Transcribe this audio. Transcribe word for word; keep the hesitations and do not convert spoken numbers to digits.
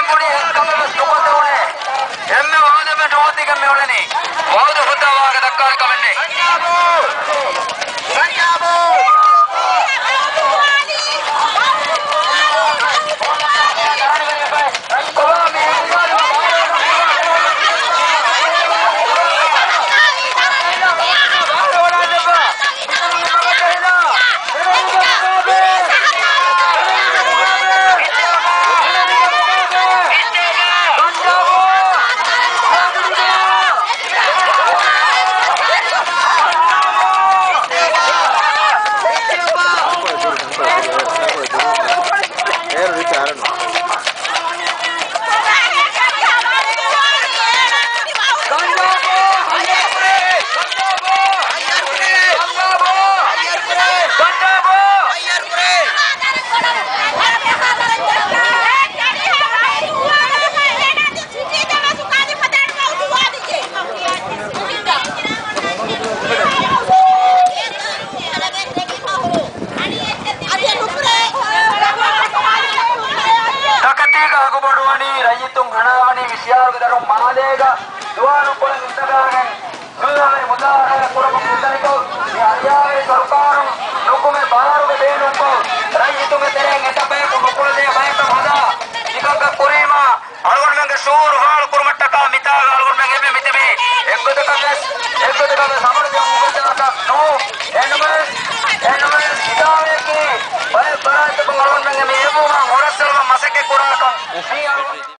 ބުނި އެއްކަމެއް ވެސް ނުކޮށްދެވުނޭ. އެންމެ ވާދަމެއް ނުވަތިގެން މިއުޅެނީ. ވައުދު ހުއްދަ ވާހަކަ ދައްކާލި ކަމެއް ނެތް. ތަކެތީގަ އަގުބޮޑުވަނީ، ރައްޔިތުން ހަނާވަނީ، ވިސްޔާރުގެ ދަރުން މާލޭގަ ޒުވާނުން ކޮޅެއް އިންތަގާގެން މިހާރު މުޒާހަރާ ކުރަމުން މުންދަނިކޮށް، މި އަރިޔާވެރި ސަރުކާރުން ނުކުމެ ބާރުގެ ބޭނުންކޮށް، ރައްޔިތުންގެ ތެރެއިން އެތައް ބަޔަކު ނުކުޅެދޭ ބަޔަކަށް ހަދާ މިކަންކަން ކުރީމާ، އަޅުގަނޑުމެންގެ ޝުޢޫރު ފާޅު ކުރުމަށްޓަކާ މިތާގަ އަޅުގަނޑުމެން އެންމެ މިތިބީ. އެއްގޮތަކަށްވެސް، އެއްގޮތަކަށްވެސް ހަމަނުޖެހުން އުފައްދާކަށް ނޫން. އެހެންނަމަވެސް، އެހެންނަމަވެސް ހިސާބަކީ ބައެއް ފަރާތްތަކުން އަޅުގަނޑުމެންގެ މި އެއްވުމަށް ހުރަސްއެޅުމަށް މަސައްކަތް ކުރާކަށް މީ އަޅުގަނޑު